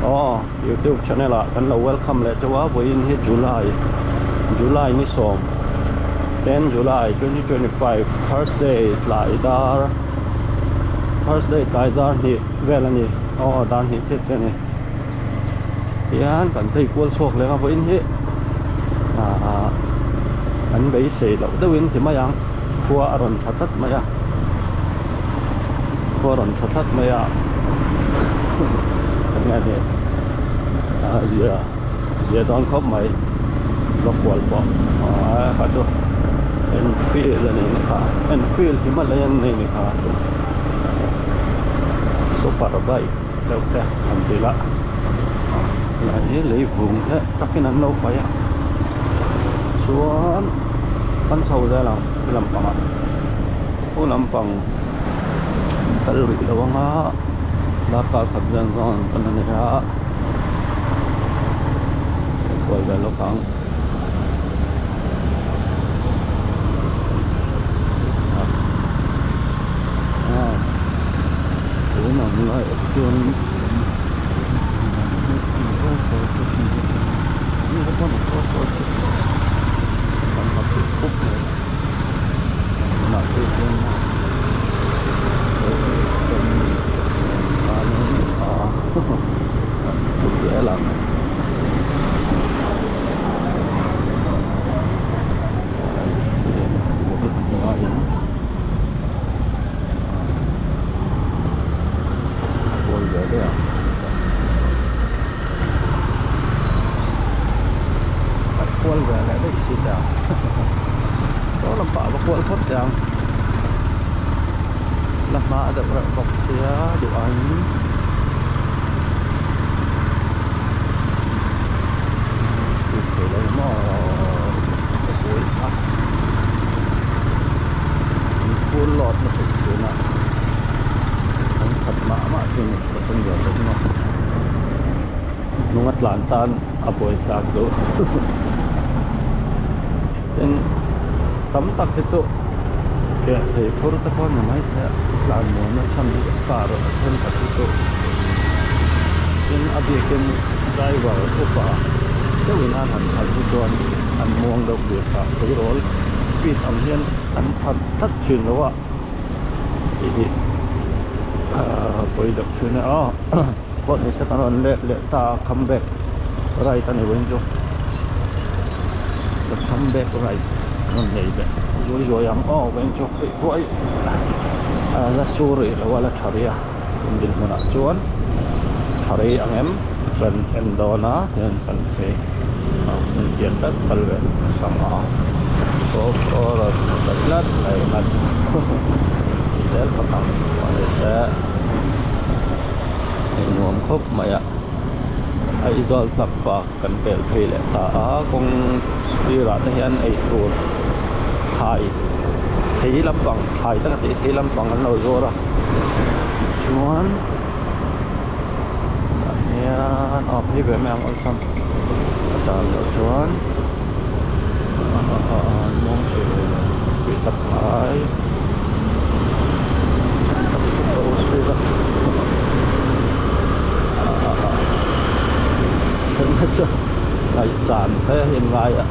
Aw youtube channel ah kan lo welcome leh chauh a vawiin hi July July ni sawm 10 July 2025 Thursday tlai dar Thursday tlai dar hnih vel a ni aw dar hnih chiah chiah a ni tihian kan phei kual chhuak leh a vawiin hi ahh an beisei loh deuhin ti mai ang khua a rawn tha tlat mai a khua a rawn tha tlat mai a eng nge ni a zia zia dawn khawp mai block kual pawh aaa kha chu Enfield a ni kha Enfield Himalayan a ni kha super bike deuh te an ti la lai hi lei vung te takin an lo paih a chuan kan chho zel ang ti lampangah pu lampang kal rih lo anga darkar khat zen zawn kan la nei a kual vel lawk ang. Kual ve leh daih si teh ang saw lampah va kual phawt teh ang la hma deuh reuh bawk sia duh aiin. Full load na theih thin a an khat mah mah thin passenger te chu hnung a tlan tan a buaithlak duh tin tam tak hi chu keh thei phur te pawh ni mai thei a tlan muan a chhan hi car thenkhat hi chu tin a bikin driver upa deuhin an han khalh hi chuan an muang deuh bik a tleirawl speed ang hian an khalh tlat thin lo a tih hi ahh pawi deuh thin a aw pawh ni se kan rawn let leh ta a come back right a ni vawiin chu the come back right an rawn nei leh zuai zuai ang aw vawiin chu hei huai a la sur rih lo a la tha rih a tun dinhmunah chuan tha rei ang em kan en dawn a tihian kan phei a hmun pian tlat kal ve sang a GoPro rawn ta tlat mai kha chu ti zel phawt ang pawh ni se hei nuam khawp mai a Aizawl tlak park kan pel phei leh ta a kawng sirah te hian eitur thlai thei lampang thlai taka tih thei lampang an lo zawr a chuan tah hian aw phei ve mai ang awlsam a tan loh chuan mawng chhe tih tak ngai then chu ngaihchan phei a in ngai a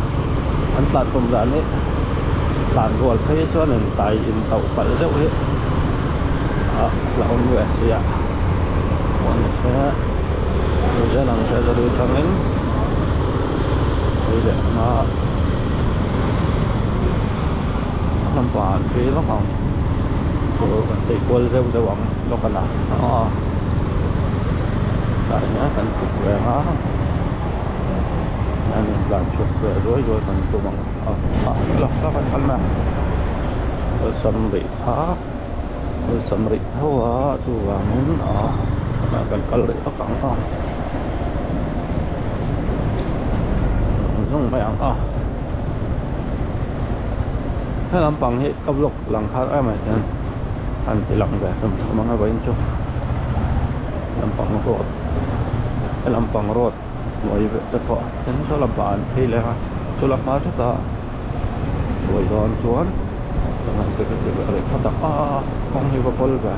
an tlan tum dan hi tlan rual phei chuan in tai in tauh palh zeuh hi a hlauhawm ve si a pawh ni se zen ang se zaru changin phei leh hma lampang ah an phei vak ang chu kan tei kual zeuh zeuh ang lawk a la aw tah hian kan chhuk ve ang a hian in tlan chhuk ve ruai ruai kan tum ang a a la kan kal mai ang awlsam rih kha awlsam rih tho a chuvangin ah kan kal rih vak ang a zung mai ang a he lampang hi ka vlog lang khar em ai hian an ti lang ve hrim hrim ang a vawiin chu lampang road he lampang road hnuai vek te pawh tin saw lampang an phei leh a chu la hma hretah buai dawn chuan lehkha tak a kawng hi va bawl ve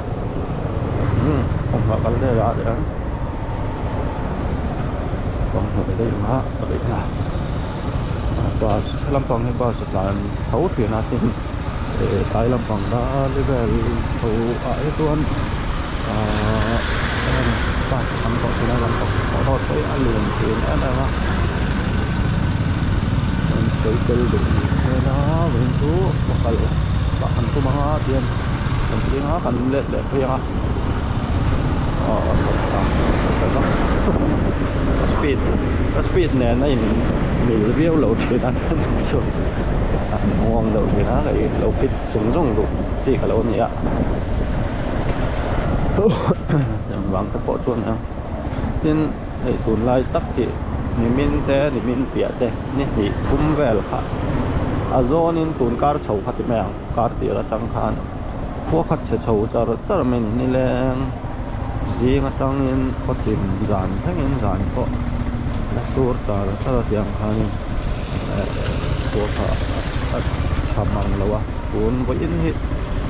umm kawng ah kal vel ah hian. daih ang a rih na bus lampang hi bus a tlan tho thin a tin eh tlai lampang dali vel tho ah hi chuan ahh bus a tam tawh thin a lampang road pawh hi a lian thin em em a an sawi tel duh ni se la vawiin chu ka kal pah kan tum ang a tihian kan thleng a kan let leh phei ang a a speed a speed nen a in mil viau lo thin a chu a muang deuh thin a hei lo fit zung zung duh chi ka lo ni a engvang te pawh chuan ang tin hei tunlai tak hi nimin te nimin piah te ni hnih thum vel kha a zawnin tun kar chho kha ti mai ang kar tir atang khan. Khua khat chhe chho char char mai ni nileng zing atangin khawthim zan thlengin zan pawh la sur char char a tiang khanin eh khua kha a tha mang lo a tun vawiin hi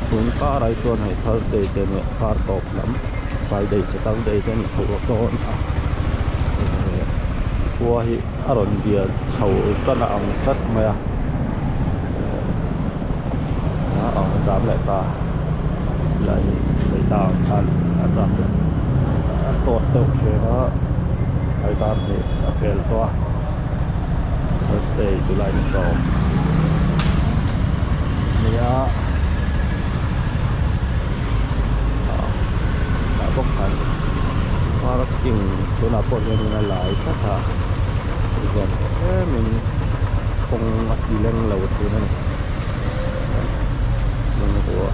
tun kar ai chuan hei Thursday te nia kar tawp lam Friday Saturday te ni chho dawn a eh khua hi a rawn zia chho tan a ang tlat mai a. A awm zam leh ta lai sawi ta ang khan a zam leh a tawt deuh thin a hei tan hi a fel tawh a Thursday July ni sawm nia ah bawk khan parking tunah pawh hianin a lai tlat a tihian tlemin kawng a ti leng lo thin a ni. Bungrua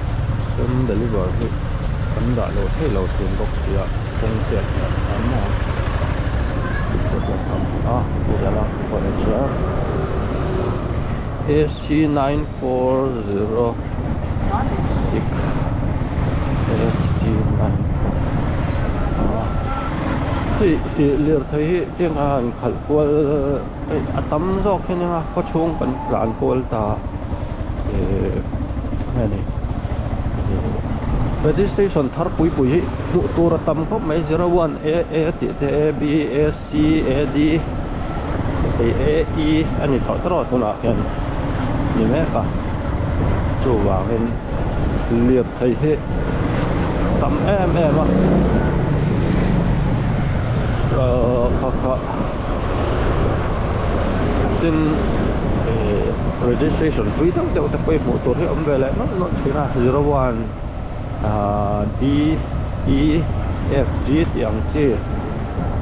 sem deliver hi kan dah lo thei lo thin bawk sia kawng chhiat hian a maw a A C 9406 A C 9 hei ih lirthei hi tiang a han khalh kual hei a tam zawk hi nia khaw chhung kan tlan kual ta eh nge ni registration thar pui pui hi hmuh tur a tam khawp mai zero one a a tih te a b a c a d hei a e a ni tawh tawh tunah hian ni mek a chuvangin lirthei hi tam em em a ahh kha kha tin eh registration hlui deuh deuh te pawh hi hmuh tur hi a awm ve leh nawlh nawlh thin a zero one ahh D E F G tih ang chi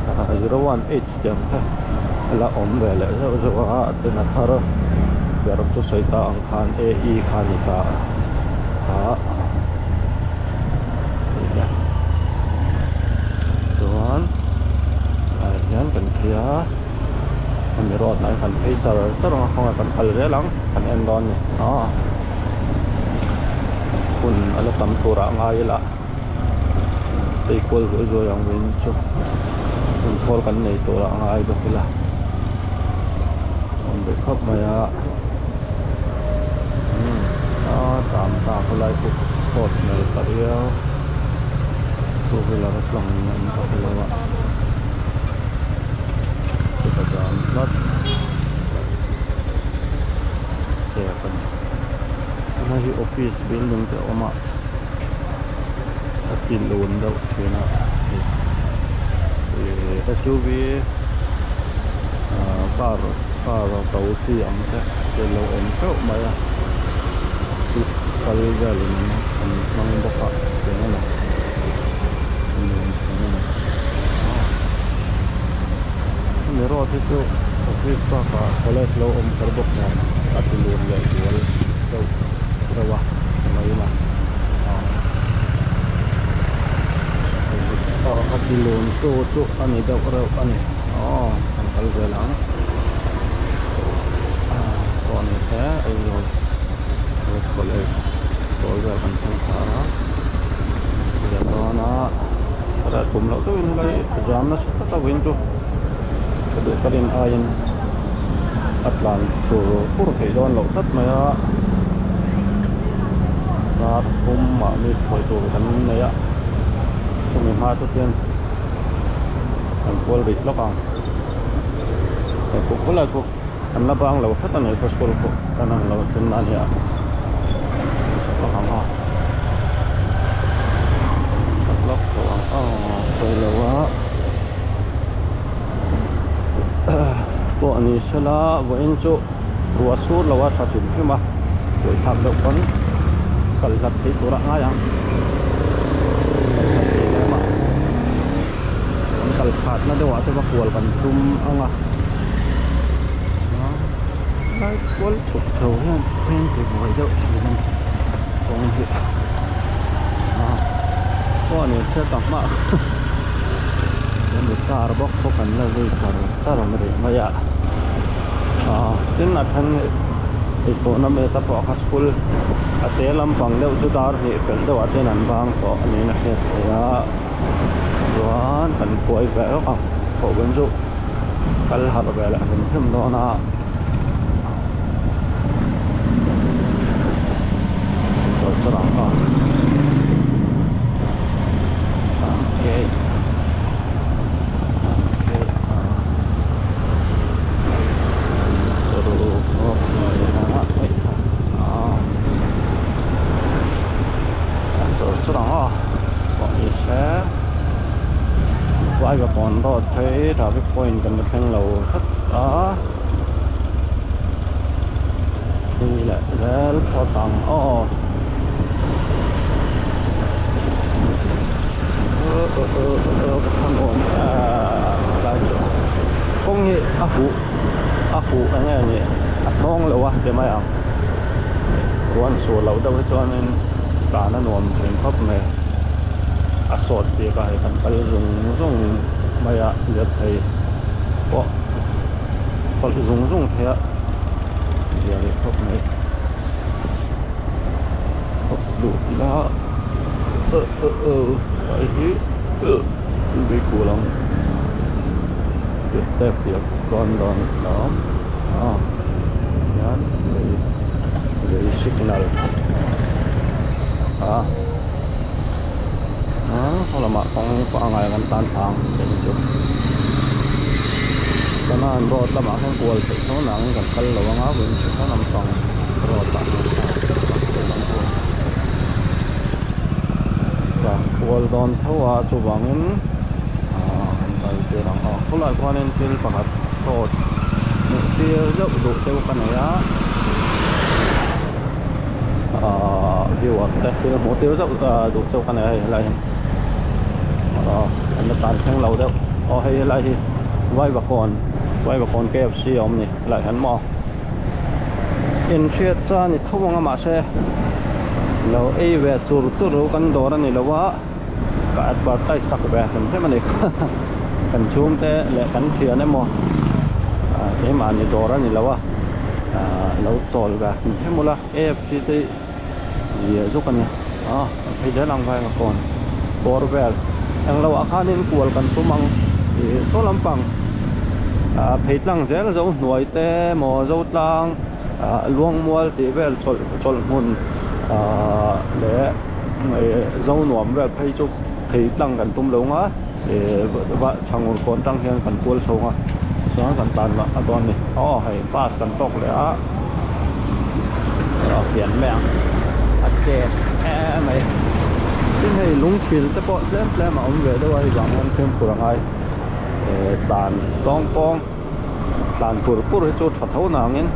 ahh zero one H tih ang kha a la awm ve leh zeuh zeuh a tin a thar ber chu sawi ta ang khan A E kha a ni ta a chuan ah hian kan phei a hemi road ah hian kan phei char char ang a kawngah kan kal zel ang kan en dawn a ni aw. Hun a la tam turah a ngai ila tei kual zuai zuai ang vin chu hun thawl kan nei turah a ngai bawk ila awm ve khawp mai a umm a tlan ta khawlai pawh tawt hmel ta riau two wheeler a tlang an ta hlauh a chutah chuan tlat. Tek a ni hei hi office building te a awm a a ti lun deuh thin a hei ih S U V ah car car to chi ang te te lo awm teuh mai a office kal velin an hmang bawk a tiang a ni a nuam thin a ni hemi road hi chu office bakah college lo awm kher bawk nen a ti lun leh zual deuh deuh a mai la aw a ti lun tu chu a ni deuh reuh a ni aw kan kal zel ang pawh ni se Aizawl college pawl vel kan thleng thla a zel dawn a. Ral tum loh deuhin helai a jam nasa tlat a vawiin chu ka duh ka rin aiin a tlan tur pur theih dawn loh tlat mai a car thum mahni phawi tur kan nei a chumi hma chu chuan kan kual rih lawk ang. Hei khu khulai khu an la bang lo hret a ni khu school khu kan ang lo thin a nia ka ang a ka vlog tho ang a sawi lo a pawh ni sela vawiin chu ruah sur lo a tha hrim hrim a buaithlak deuh pawn kal hlat thei tur a ngai ang kal hlat thei hle mah kan kal khat na deuh ah te va kual kan tum ang a lai kual chhuk chho hian eng ti buai deuh thin a ni kawng hi pawh ni se ka hma hemi car bawk pawh kan la zui char char awm rih mai a tin a then eichawhna meta pawh kha school a te lampang deuh chu dar hnih pelh deuh ah chuan an bang tawh a niin a hriat theih a chuan kan kuai ve lawk ang pawh kan chu kal harh ve leh hrim hrim dawn a. Vaivakawn road phei traffic point kan la thleng lo tlat a hei leh zel phawt ang aw kawng hi a huh a huh eng nge ni a hnawng lo a ti mai ang ruan sur loh deuh hi chuanin tlan a nuam thin khawp mai a sawt bik a hei kan kal zung zung mai a lirthei pawh tawlh zung zung thei a zia leh khawp mai box luh ila hei hi tui kul ang step hi a kawn dawn hlawm a hian lei lei signal a a lamah kawng pangngai kan tan thlang tih chu kanan road lamah khan kual theih tho nang kan kal lo anga vawiin chu khan lampang road ah khan kual dawn tho a chuvangin ah kan kal tir ang aw khulai khuanin thil pakhat sawt hmuh tir deuh duh deuh ka nei a ah viewer te thil hmuh tir zauh duh cheu ka nei a hei helai hi ah an la tan thleng lo deuh aw hei helai hi Vaivakawn Vaivakawn K_F_C a awm a ni helaiah hian maw inhriat sa a ni tho ang a mahse lo ei ve chur chur kan dawr a ni lo a. Ka advertise sak ve hrim hrim a ni kan chhungte leh kan thian emaw keimahni dawr a ni lo a lo chawl ve hrim hrim ula AFC te hi zuk a ni a kan phei zel ang vai kawn bawr vel englo ah khanin kual kan tum ang ih saw lampang phei tlang zel zo hnuai te maw zo tlang luangmual tih vel chawlh chawlh hmun leh. Zo nuam vel phei chu thei tlang kan tum lo nga ih va chhangur kawn tang hian kan kual chho nga chuan kan tan a dawn a ni aw hei bus kan tawk leh a a pian mai ang a chet em mai tin hei lungthil te pawh tlem tlem a awm ve deuh a hei vang hian fimkhur a ngai eh tlan tawng pawng tlan pur pur hi chu tha tho nangin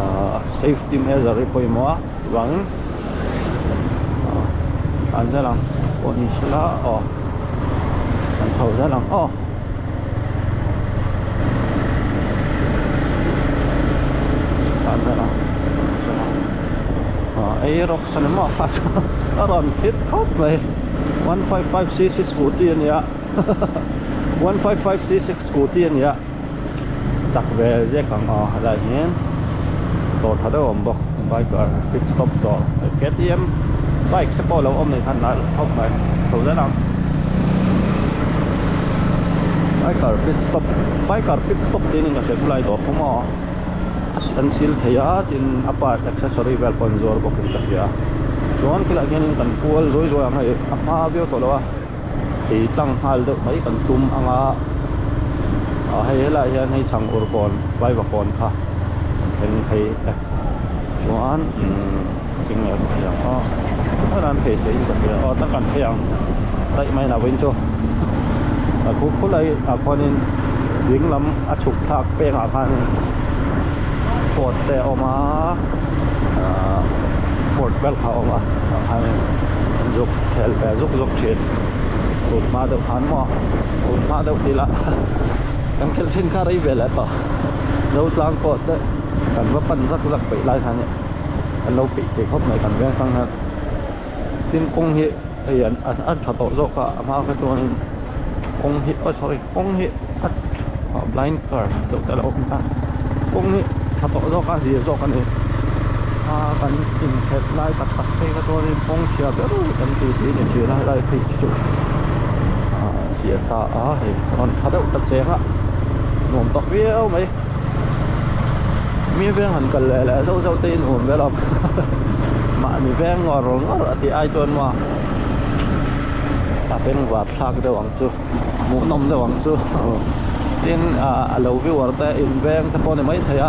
ah safety measure hi pawimawh a vangin. An zel ang pawh ni sela aw an chho zel ang aw an zel ang ei rawk san emaw a a rawn thit khawp mai 155 cc scooty a nia 155 cc scooty a nia chak ve zek ang aw helaiah hian dawr tha deuh a awm bawk biker pit stop dawr ktm bike te pawh a lo awm nei khan nalh khawp mai chho zel ang biker pit stop biker pit stop tiin in ka hria khulai dawr khawm aw an sil thei a tin a part accessory vel pawh an zuar bawk in ka hria chuan khilaiah hianin kan kual zawi zawi ang hei a hma viau tawh lo a. Thei tlang nghal deuh mai kan tum ang a. Ah hei helaiah hian hei chhang ur kawn vaiva kawn kha an thleng phei e chuan umm eng nge ka phei ang aw helai an phei theihin ka hria aw tak an phei ang daih mai lo in chu a khu khulai ah khuanin ding lam a chhuk thlak pengah khanin court te a awm a ahh court vel kha a awm a tah khanin an zuk khel ve zuk zuk thin tun hma deuh khan maw tun hma deuh tih lah kan khelh thin kha rei ve leh tawh zotlang court te kan va pan zak zak peih lai khan an lo peih thei khawp mai kan veng tang hian tin kawng hi hei an a tha tawh zawk a a hma kha chuanin kawng hi aw sorry kawng hi a blind car deuh te a lo awm ta kawng hi tha tawh zawk a zir zawk a ni a kan inchhet lai tak tak phei kha chuanin kawng chhia ber kan ti tih a ni thin a helai phei chu ah chhia ta a hei rawn tha deuh ta cheng a nuam tawh viau mai mi veng han kal leh leh zauh zauh te in awm vel a mahni veng ngawr ngawr a tih ai chuan maw a bengvar thlak deuh ang chu hmuhnawm deuh ang chu tin ah a lo viewer te in veng te pawh a ni maithei a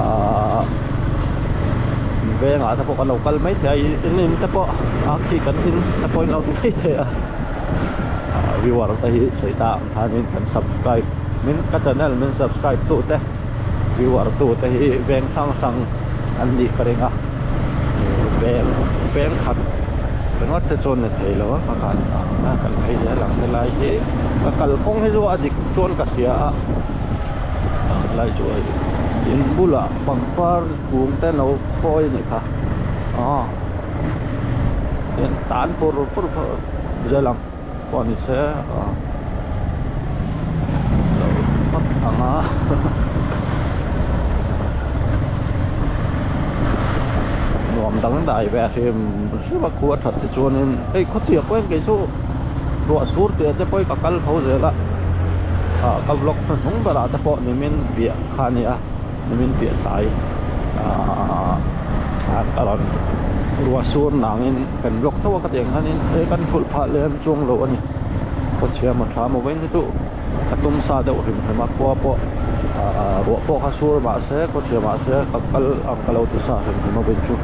ahh in vengah te pawh kan lo kal maithei a in in te pawh a khi kan in te pawh in lo ti maithei a ah viewer te hi sawi ta ang khanin kan subscribe min ka channel min subscribe tu te viewer tu te hi veng hrang hrang an nih ka ring a veng veng khat ringawt te chuan ni thei lo a ka kal a kan phei zel ang helai hi ka kalkawng hi chu a dik chuan ka hria a helai chu hei in bulah pangpar kung te lo khawi a nih kha aw hian tan pur pur zel ang pawh ni se aw lo phawt ang a nuam dang dai ve a hrim hrim a khu a that te chuanin hei khawchhia pawhin kei chu ruah sur tih te pawhin ka kal tho zel a ah ka vlog hnuhnung berah te pawh nimin piah kha a ni a nimin piah tlai ah ka rawn ruah sur nangin kan vlog tho a ka tih ang khanin hei kan phulh phah lem chuang lo a ni khawchhia maw tha maw vawiin hi chu ka tum sa deuh hrim hrim a khua pawh ah ruah pawh kha sur mahse khawchhia mahse ka kal ang ka lo ti sa hrim hrim a vawiin chu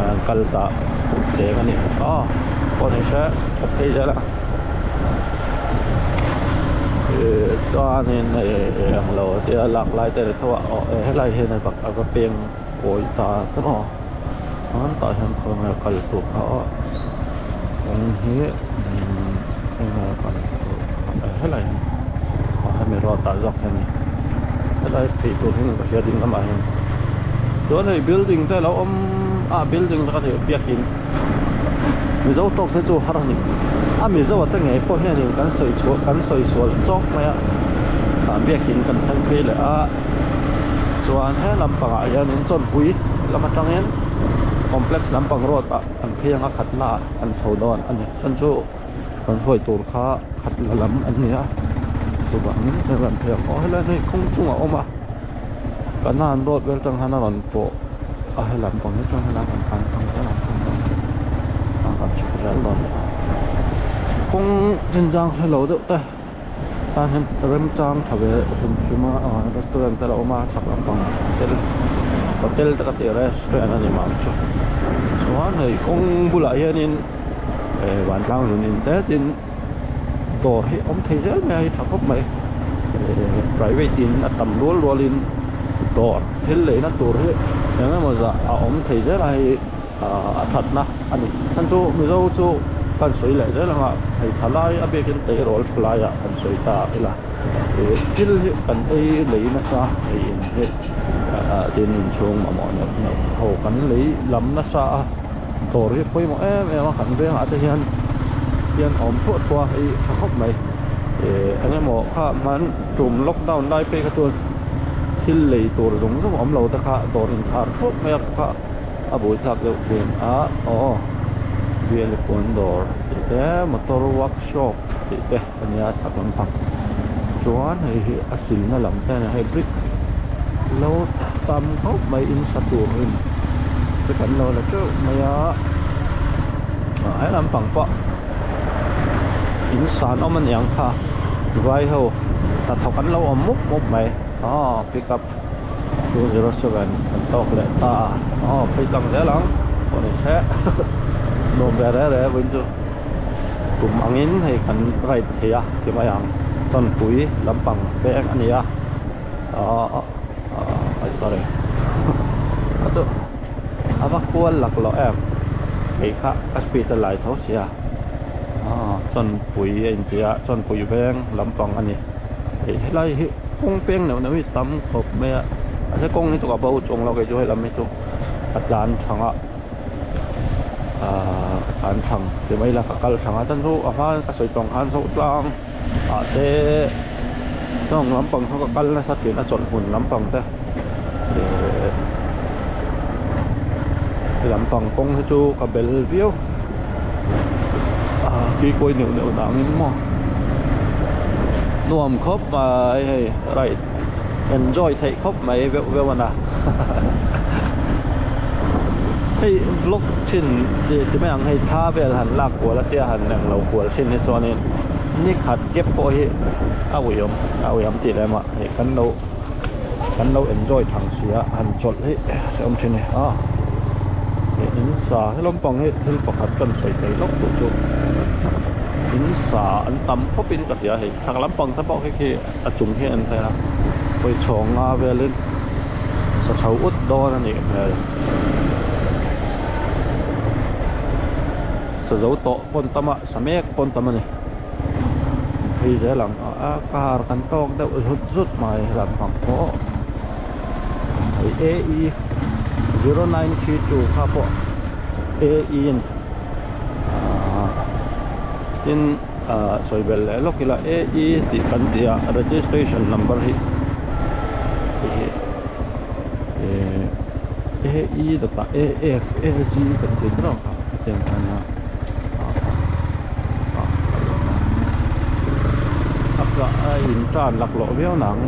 ah kal ta cheng a ni aw pawh ni se ka phei zel a ih chuanin ih ang lo tia lak lai te ni tho a aw helai hian a va peng kawi ta te maw. Chuan tah hian khawnge kal tur kha aw kawng hi umm enge kal tur helai hian aw hemi road ah zawk hian a ni helai phei tur hian ka hria ding lamah hian chuan hei building te a lo awm a building te ka hria biakin mizo tawk te chu har a ni a mizo a te ngei pawh hianin kan sawi chhuah kan sawi sual chawk mai a ah biakin kan thleng phei leh a. Chuan he lampangah hianin chawnpui lam atangin complex lampang road ah an phei anga khat la an chho dawn a ni chuan chu kan hruai tur kha khat la lam an ni a chuvangin hei rawn phei ang aw helai hei kawng chungah a awm a kanan road vel atang hian a rawn pawh a he lampang hi chuan helai kan tlan phang zel ang a kan chhuk zel dawn kawng chinchang hrelo deuh te. Tah hian remchang tha ve hrim hrim a ah restaurant te a lo awm a chhak lampang hotel hotel te ka tih restaurant a ni mah ang chu chuan hei kawng bulah hianin eh vantlang zun in te tin dawr hi awm thei zel mai a hei tha khawp mai eh private in a tam rual rualin dawr thil leina tur hi eng emaw zah a awm thei zel a hei. A thatna a ni. Chhan chu Mizo chu kan sawi leh zel anga hei tha lai a biakin tleirawl tha laiah kan sawi ta ila ih thil hi kan ei lei nasa hei in hi tin inchhung mamawh neuh neuh ho kan lei lam nasa a dawr hi pawimawh em em a kan vengah te hian hian awm thuah thuah a hei tha khawp mai ih eng emaw kha hman tum lockdown lai phei kha chuan thil lei tur zawng zawng awm lo te kha dawr inkhar thuak mai a kha. A buaithlak deuh thin a aw bial pawn dawr tih te motor workshop tih te a nia chhak lampang chuan hei hi a silna lam te a ni a hei brick lo tam khawp mai in sa tur in te kan lo la teuh mai a ah he lampang pawh in san awm a ni ang kha vai ho. Hnathawk an lo awm mup mup mai aw pickup 207 an tawk leh ta aw phei tlang zel ang pawh ni se nuam ve reh reh vawiin chu tum angin hei kan ride thei a ti mai ang chawnpui lampang veng a ni a aw aw sorry a chu a va kual laklawh em kei kha ka speed a lai tho sia. Aaa chawnpui a inti a chawnpui veng lampang a ni hei helai hi kawng peng neuh neuh hi tam khawp mai a mahse kawng hi chu ka bo chuang lo kei chu helam hi chu ka tlan thang a aaa ka tlan thang ti mai ila ka kal thang a chuan chu a hma ka sawi tawng khan saw tlang ah te tawng lampang saw ka kal nasa thin a chawlh hmun lampang te ehh lampang kawng hi chu ka bel viau. Ah tuikawi neuh neuh dangin maw nuam khawp mai hei right enjoy theih khawp mai veuh veuh a na hei vlog thin ti mai ang hei thla vel han lak kual a tia han englo kual thin hi chuanin ni khat gap pawh hi a uiawm a uiawm tih lem ah hei kan lo kan lo enjoy thang si a han chawlh hi hrehawm thin a ni a hei in sa helawm pang hi thil pakhat kan sawi thei lawk duh chu in sa an tam khawp in ka hria hei thak lampang te pawh khi khi a chung hi an thei a hawi chhawng nga velin sa chho ut dawn a nih hmel sa zo tawh pawn tam a sa mek pawn tam a ni. Phei zel ang a car kan tawk deuh zut zut mai lampang pawh hei A E 0932 kha pawh A E a ni ahh tin ahh sawi belh leh lawk ila A E tih kan tih a registration number hi hei hi A E dawt ah A F A G kan tih ber ang kha hetiang kha ania. A kah a in tan laklawh viau nang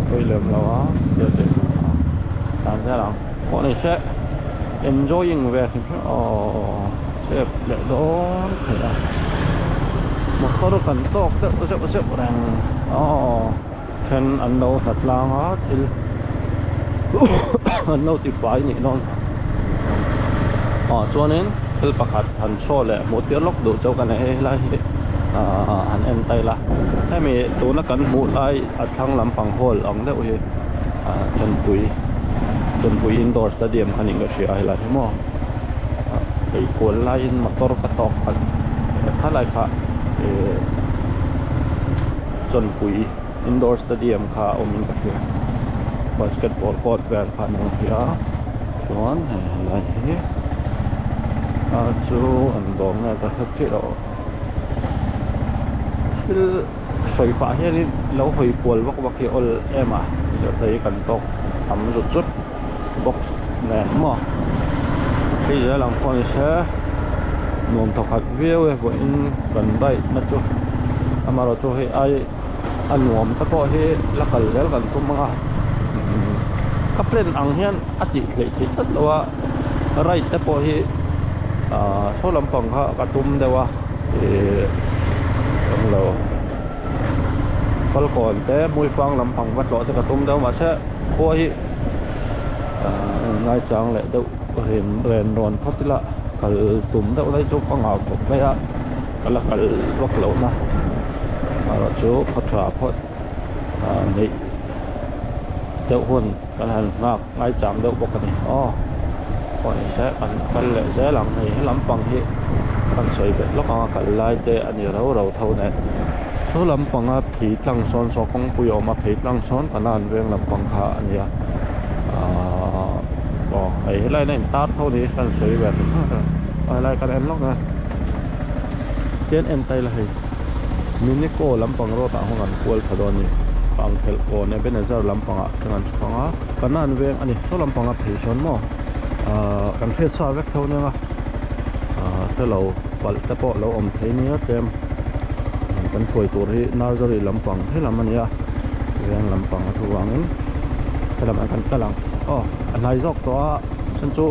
pawi lem lo a tan zel ang pawh ni se enjoying ve hrim hrim aww chep leh dawn thei a motor kan tawk deuh zeuh zeuh reng aww then an lo hlat tlang a thil an lo ti fai nih dawn ah chuanin thil pakhat han show leh hmuh tir lawk duh chauh ka nei hei helai hi ah han en ta ila hemi tuna kan hmuh lai a thlang lampang hall ang deuh hi ah chawnpui chawnpui indoor stadium kha niin ka hria helai hi maw hei kual laiin motor ka tawk khalh khalai kha eh chawnpui indoor stadium kha a awm in ka hria basketball court vel kha an awm hria chuan hei helai hi a chu an dawr nge ka hre chiah lo thil sawi pah hianin lo hawi kual vak vak hi a awl em a lirthei kan tawk tam zut zut box nen maw phei zel ang pawh ni se nuam thawkhat viau e vawiin kan ride na chu amaherawh chu hei ai a nuam te pawh hi la kal zel kan tum ang a ka plan ang hian a tih hleih theih tlat lo a ride te pawh hi ah saw lampang kha ka tum deuh a ihh englo falkawn te hmuifang lampang va tlawh te ka tum deuh mahse khua hi ahh ngaichang leh deuh ren ren rawn phawt ila kal tum deuh lai chu ka ngau khawp mai a ka la kal vak loh na erawh chu khaw tha phawt ahh neih deuh hun kan han nghak ngaichang deuh bawk a ni aw pawh ni se kan kal leh zel ang hei he lampang hi kan sawi bet lawk ang a kal lai te a ni rau rau tho nen saw lampanga phei tlang sawn saw kawngpui a awm a phei tlang sawn kan an veng lampang kha a nia ahh aw hei helai hian a intar tho a ni kan sawi ve hrim hrim a helai kan en lawk a tian en ta ila hei minico lampang road ah khawn kan kual thla dawn a ni pangphelh kawn Ebenezer lampangah te kan chhuk ang a kan an veng a ni saw lampanga phei sawn maw ahh kan hriat sa vek tho aniang a ahh hrelo palh te pawh lo awm thei nia tlem kan hruai tur hi nursery lampang helam a ni a veng lampang a thu vangin helamah kan kal ang aw a hnai zawk tawh a chhan chu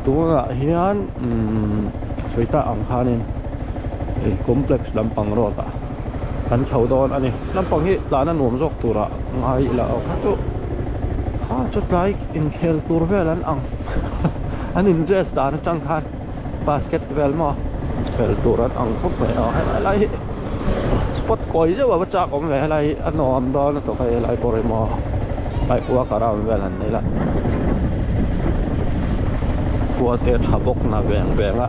tunah hian umm sawi tak ang khanin hei complex lampang road ah. Kan chho dawn a ni. Lampang hi tlan a nuam zawk turah ngai ila aw kha chu kha chu tlai inkhel tur vel an ang an in dress dan atang khan basket vel maw khel tur an ang khawp mai a helai lai hi spot kawi deuh a va chak awm ve helai hi a nuam dawn lutuk a helai pawh hi maw bike walk around vel han nei la khua te tha bawk na veng veng a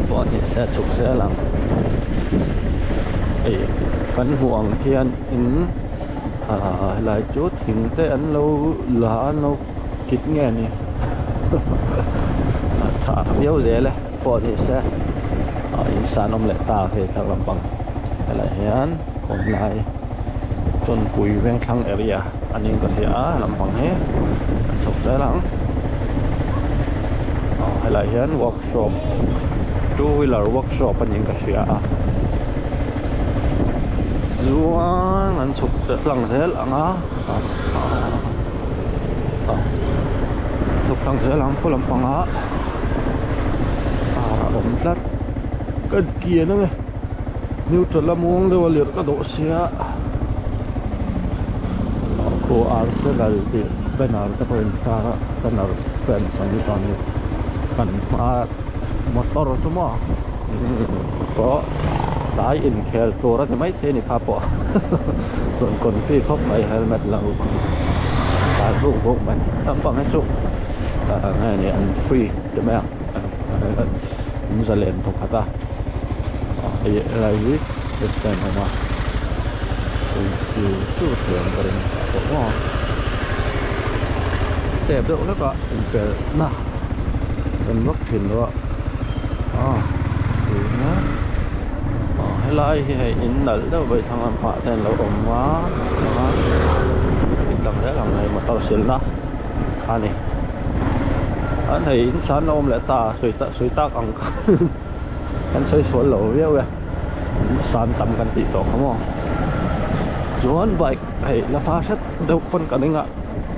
pawh ni se chhuk zel ang hei kan hmuh ang hian in ah helai chu thing te an lo la an lo kit nge ni a tha viau zel e pawh ni se ah in san awm leh ta hei thlang lampang helai hian kawmlai chawnpui vengthlang area a ning ka hria a lampang hi an chhawp zel ang aw helai hian workshop two wheeler workshop a ning ka hria a chuan an chhuk tlang zel ang a chhuk tlang zel ang khaw lampangah car a awm tlat ka kian ang e neutral a muang deuh a lirh ka dawh sia khu Arsenal tih banner te pawh a intar a banner fans an ni ta a ni kan hma motor chu maw pawh tlai inkhel tur a ni maithei a ni kha pawh rawn confi khawp mai helmet lo tlan vuk vuk mai naupang hi chu nge ni an free ti mai ang an zalen thawk khat a hei helai hi stand a awm a chu chu thiam ka ring ta pawh maw chep deuh hlek a inpelhna kan vak thin lo a ah tuna ah helai hi hei in nalh deuh mai thlang lampangah te an lo awm a in tlang zel ang hei motor silna kha a ni an hei in san a awm leh ta sawi tak ang khan kan sawi sual lo viau e in san tam kan tih tawh kha maw chuan bike hei la hma hret deuh pawn kan ring a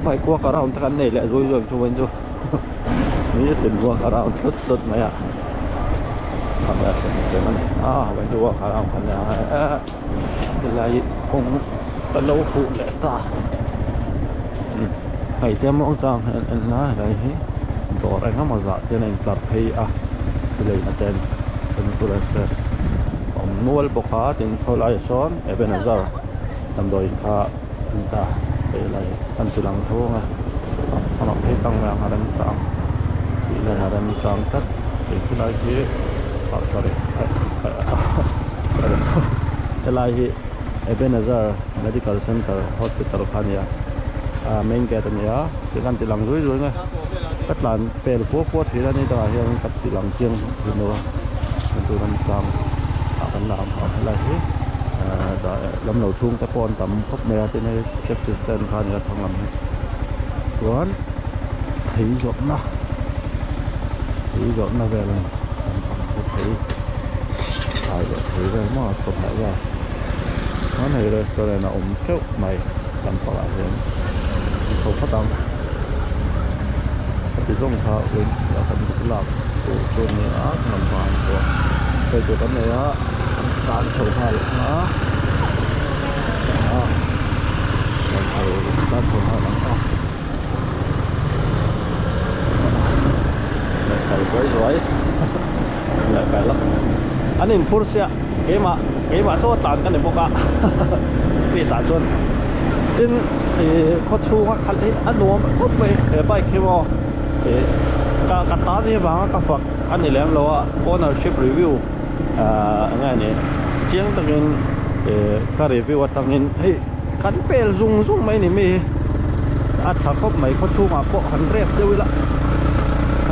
bike walk around te kan nei leh zui zui ang chu vawiin chu nitin walk around tlut tlut mai a a vawiin chu walk around kan nei a helai hi kawng a lo huh leh ta hei te muang chang hian en la helai hi dawr eng emaw zah te hian a intlar phei a leina te ambulance te a awm nual bawk a tin khawlaiah sawn Ebenezer damdawiin kha a ni ta hei helai an ti lang tho ang a amah phei tang mai ang a remchang tih hian a remchang tlat hei khilai hi ah sorry helai hi Ebenezer Medical Center Hospital kha a ni a ah main gate a ni a ti khan ti lang zui zui mai ka tlan pel fua fua thin a ni tah hian ka ti lang chiang thin lo a chu ramchang ah kan la ang helai hi ah lam lo chhung te pawh an tam khawp mai a tin hei taxi stand kha a ni a thlang lam hi chuan thei zawrhna thei zawrhna vel a ni lampang chu thei thlai leh thei vel maw chawhmeh vel chuan hei restaurant a awm teuh mai lampang ah hian an chho phawt ang heti zawng kha ui a kan lak tur chu a ni a lampang ah pawh sawi tur kan nei a an tan chho nghal ang a tan chho tan chho nghal ang a leh kal zuai zuai leh kal an inphur sia keimah keimah chu a tlan ka ni bawk a speed ah chuan tin ih khaw chhunga khalh hi a nuam khawp mai he bike hi maw ih ka ka tan hi vanga ka fak a ni lem lo a ownership review ah eng nge ni chiang takin ih ka review atangin hei kan pel zung zung mai ni mi hi a tha khawp mai khaw chhungah pawh han rep deuh ila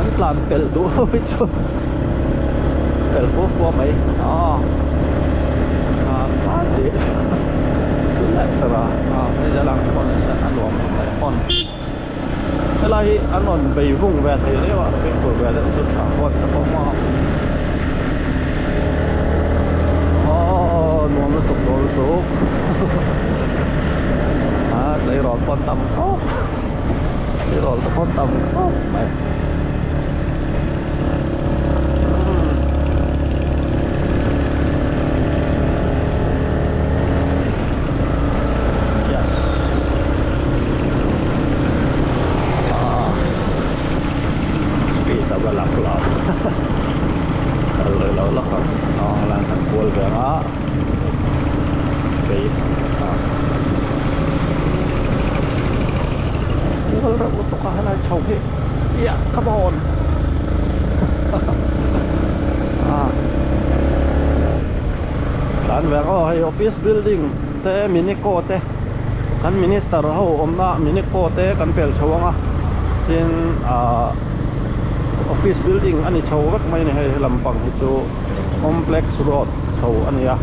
an tlan pelh duh ho hi chu pel fua fua mai aw a tih chu leh tur a a hei zel ang pawh ni se a nuam khawp mai hawn helai hi an rawn bei vung ve thei riau a fimkhur ve deuh chu tha hawn ta pawh maw aw nuam lutuk nuam lutuk a tleirawl pawn tam khawp tleirawl te pawn tam khawp mai. Mual reuh lutuk a helai chho hi yeah come on tlan ve ang aw hei office building te minico te kan minister ho awmna minico te kan pel chho ang a tin ah office building a ni chho vek mai a ni hei lampang hi chu complex road chho a ni a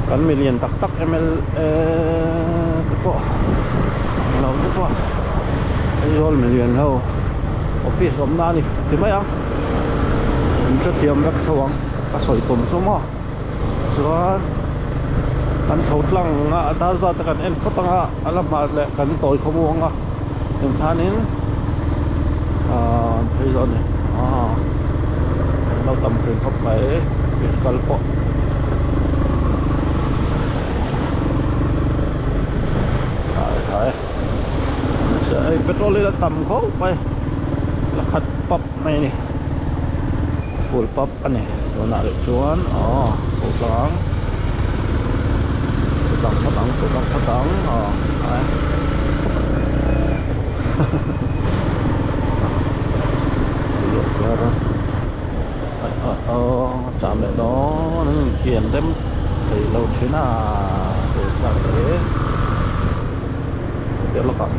kan milian tak tak M_L_A te pawh lo te pawh Aizawl milian ho office awmna a ni ti mai ang in hrethiam vek tho ang ka sawi tum chu maw chuan kan chho tlang a a dar zat te kan en phawt ang a a la hma leh kan tawi khawmu ang a engkhanin ahh an phei zawh a ni aaa an lo tam thin khawp mai fish kal pawh. Hei petrol hi la tam khawp mai la khat pap mai a ni full pap a ni tunah rih chuan aw chho tlang chho tlang phawt ang chho tlang phawt ang aw ai cham leh dawn an inkian rem thei lo thin a tun hi. Piah lawkah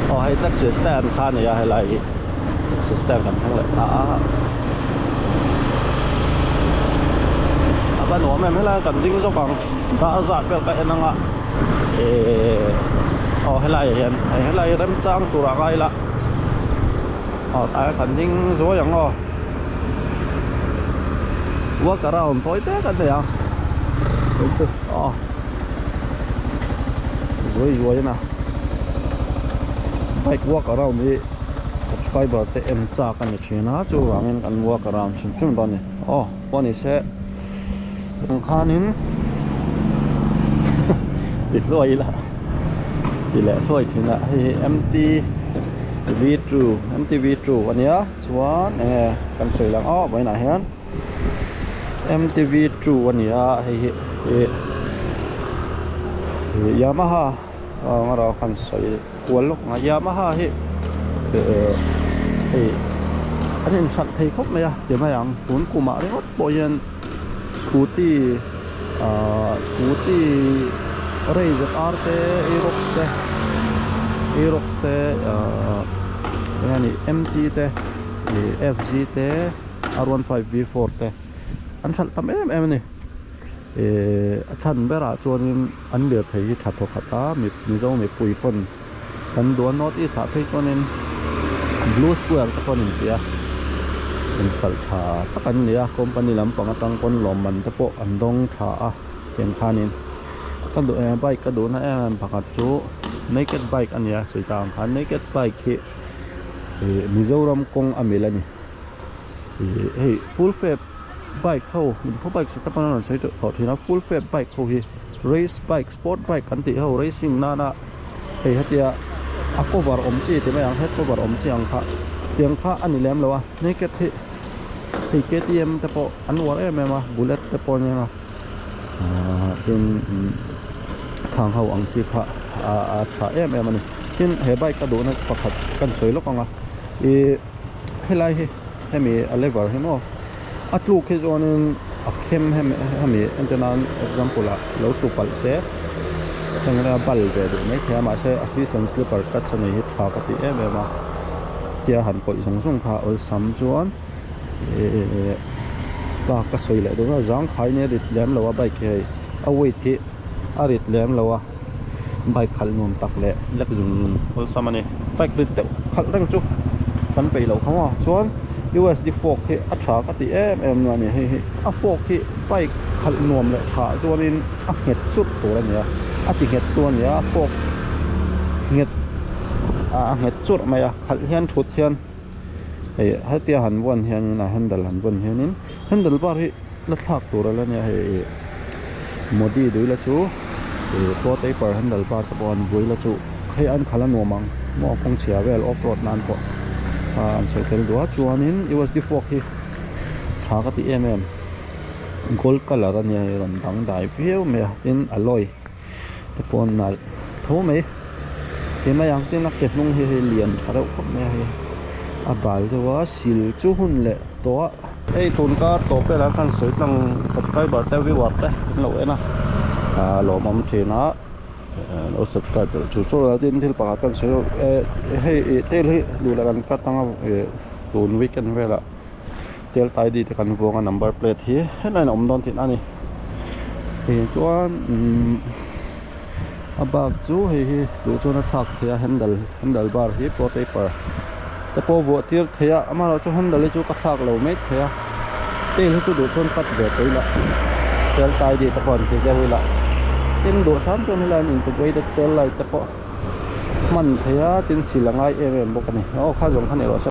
aw hei taxi stand kha a ni a helai hi taxi stand kan thleng leh ta a a va nuam em helai kan ding zawk ang dar zat vel ka en anga ehh aw helai ah hian helai remchang turah ngai ila. Aw tlaiah kan ding zuai ang aw walk around tawi te kan nei ang tun chu aw zuai zuai a na bike walk around hi subscriber te en chak a ni thin a chuvangin kan walk around hrim hrim dawn a ni aw pawh ni se ang khanin ti hluai ila. Ti leh hluai thin a hei hi M_T V two M_T V two a nia chuan eng nge kan sawi lang aw vawiinah hian M_T V two a ni a hei hi ih Yamaha ang erawh kan sawi kual lawk ang a Yamaha hi eh hei an inhralh thei khawp mai a ti mai ang tun kumah ringawt pawh hian scooty ahh scooty razor r te aerox te aerox te ahh eng nge ni mt te ih fz te r one five v four te an hralh tam em em a ni ihh a chhan berah chuanin an lirthei hi tha thaw khat a mizo mipui pawn kan duh a north east ah phei chuanin blue square te pawh an inti a inhralh tha tak an ni a company lampang atang pawn lawmman te pawh an dawng tha a tiang khanin ka duh eh bike ka duhna em em pakhat chu naked bike a ni a sawi tak ang khan naked bike hi ih Mizoram kawng a mil a ni ih hei full frame bike ho khaw bike te pawn an rawn sawi tawh thin a full frame bike ho hi race bike sport bike kan tih ho racing nana hei hetia a cover awm chi ti mai ang head cover awm chi ang kha tiang kha a ni lem lo a naked hi hei K_T_M te pawh an uar em em a bullet te pawh ania ahh tin khang ho ang chi kha a tha em em a ni tin he bike ka duhna pakhat kan sawi lawk ang a ih helai hi hemi a lever hi maw a tluk hi chuanin a khem hemi hemi entir nan example ah lo tlu palh se heng a bal ve duh mai thei a mahse a season slipper clutch a nei hi tha ka ti em em a tia han kawih zawng zawng kha awlsam chuan ihh bak ka sawi leh dawn a zangkhai nia rit lem lo a bike hi hei a weight hi a rit lem lo a bike khalh nuam tak leh lek zung zung awlsam a ni bike rit deuh khalh reng chu kan peih loh kha maw chuan U_S_D fork hi a tha ka ti em em a ni hei hi a fork hi bike khalh nuam leh tha chuanin a nghet churh tur a ni a a ti nghet tu a ni a fork nghet a nghet churh mai a khalh hian thut hian hei hetia han vawn hianin a handle han vawn hianin handle bar hi la thlak tur a la nia hei modi dui la chu ih four taper handle bar te pawh an vui la chu. hei an khalh a nuam ang maw kawng chhia vel off road nan pawh an sawi tel duh a chuanin U_S_D fork hi tha ka ti em em gold colour a nia hei rawn dang dai viau mai a tin alloy te pawh a nalh tho mai ti mai ang tin a ke hnung hi hei lian tha reuh khawp mai a hei a bal deuh a sil chu hun leh tawh a. Hei tun kar tawp velah khan sawi tlang subscriber te viewer te an lo en a ah lawmawm thin a lo subscribe belh chu chu a tin thil pakhat kan sawi eh hei ih tel hi duh leh kan cut anga ih tun weekend velah tel tidy te kan vuang a number plate hi helaiah a awm dawn tihna a ni ih chuan umm a bak chu hei hi duh chuan a thlak theih a handle handle bar hi pro taper te pawh vuah tir theih a amaherawhchu handle hi chu ka thlak lo mai thei a tail hi chu duh chuan cut ve tawh ila tel tidy te pawh an ti deuh ila tin duh hram chuan helai an integrated tail light te pawh hman theih a tin sil a ngai em em bawk a ni aw kha zawng kha ni rawh se.